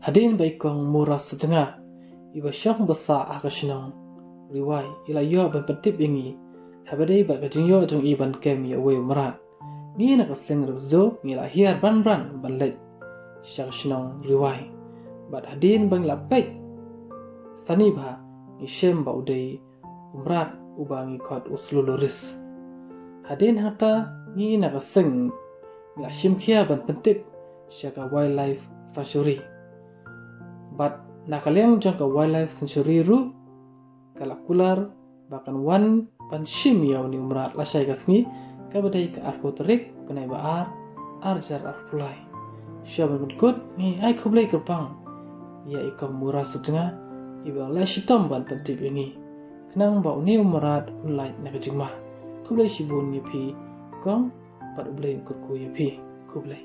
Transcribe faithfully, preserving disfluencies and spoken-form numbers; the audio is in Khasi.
Hadien ba i kong Mura Sutnga, iba shong basa ha ka shnong Riwai, i la ïoh ban pyntip ïa ngi haba dei bad ka jingïoh jong i ban kem ïa uwei u mrad. Ngi na ka seng Riwsdo ngi la hiar ban bran ban leit sha ka shnong Riwai. Bad hadien ba ngi la peit sani bha, ngi shem ba u dei u mrad uba ngi khot u Slu Loris. Hadien hangta ngi na ka seng ngi la shim khia ban pyntip sha ka Wildlife Sanctuary. Bad na ka liang jong ka Wildlife Sanctuary ruh ka la kular ba kan wan ban shim ïa une u mrad lashai ka sngi, kaba dei ka arphew tarik bnai ba ar, ar hajar arphew lai. Shuwa ban pynkut, ngi ai khublei kyrpang ïa i kong Mura Sutnga iba la leh shitom ban pyntip ïa ngi, khnang ba une u mrad un lait na ka jingma. Khublei shibun ïa phi kong, bad U Blei un kyrkhu ïa phi. Khublei.